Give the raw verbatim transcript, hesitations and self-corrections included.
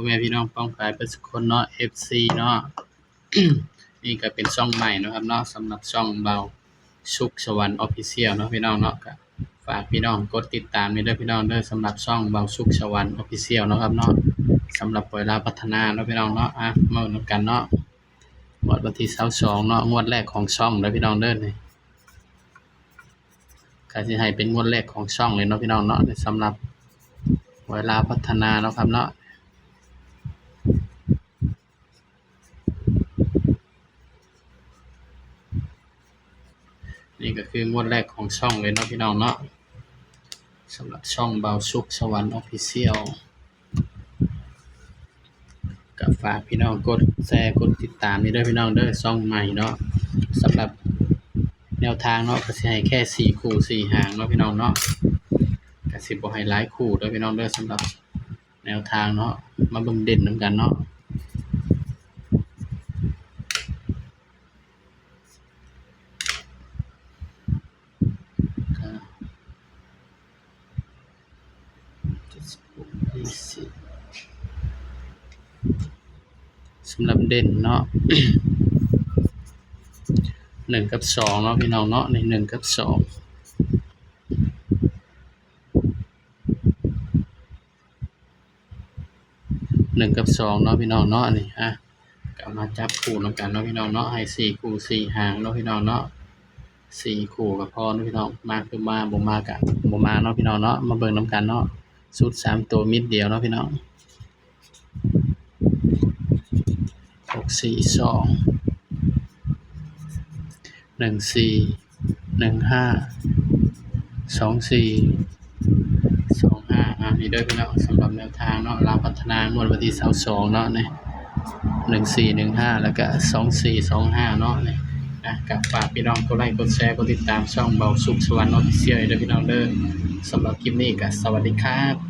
พ่อแม่พี่น้องป้องปายเบิดสุคนเนาะ เอฟซี เนาะ นี่ก็เป็นช่องใหม่เนาะครับเนาะ สำหรับช่องเบาสุขสวรรค์ Official เนาะพี่น้องเนาะ ก็ฝากพี่น้องกดติดตามนี่เด้อพี่น้องเด้อ สำหรับช่องเบาสุขสวรรค์ Official เนาะครับเนาะ สำหรับปอยลาวพัฒนาเนาะพี่น้องเนาะ อ่ะ มาเบิ่งนำกันเนาะ งวดวันที่ซาวสองเนาะ งวดแรกของช่องเด้อพี่น้องเด้อ นี่ ก็สิให้เป็นงวดแรกของช่องเลยเนาะพี่น้องเนาะ สำหรับปอยลาวพัฒนาเนาะครับเนาะ นี่ก็คืองวดแรกของช่องเลยเนาะพี่น้องเนาะ สำหรับช่องเบาสุขสวรรค์ Official ก็ฝากพี่น้องกดแชร์กดติดตามนี่เด้อพี่น้องเด้อ ช่องใหม่เนาะ สำหรับแนวทางเนาะ ก็สิให้แค่สี่คู่สี่หางเนาะพี่น้องเนาะ ก็สิบ่ให้หลายคู่เด้อพี่น้องเด้อ สำหรับแนวทางเนาะ มาเบิ่งเด่นนำกันเนาะ สำหรับเด่นเนาะ หนึ่งกับสองเนาะพี่น้องเนาะ นี่ หนึ่งกับสอง หนึ่งกับสองเนาะพี่น้องเนาะ นี่ อ่ะ ก็มาจับคู่นำกันเนาะพี่น้องเนาะ ให้สี่คู่สี่หางเนาะพี่น้องเนาะ สี่คู่ก็พอเนาะพี่น้อง มาคือมา บ่มาก็บ่มาเนาะพี่น้องเนาะ มาเบิ่งนำกันเนาะ ชุดสามตัวเม็ดเดียวเนาะพี่น้อง หกสี่สอง หนึ่งสี่ หนึ่งห้า สองสี่ สองห้า อ่า นี่เด้อพี่น้อง สำหรับแนวทางเนาะ ลาวพัฒนางวดวันที่ซาวสองเนาะ นี่ หนึ่งสี่ หนึ่งห้า แล้วก็ สองสี่ สองห้า เนาะ นี่ อ่ะ ก็ฝากพี่น้องกดไลค์กดแชร์กดติดตามช่องเบาสุขสวรรค์ Official เด้อพี่น้องเด้อ สำหรับคลิปนี้ก็สวัสดีครับ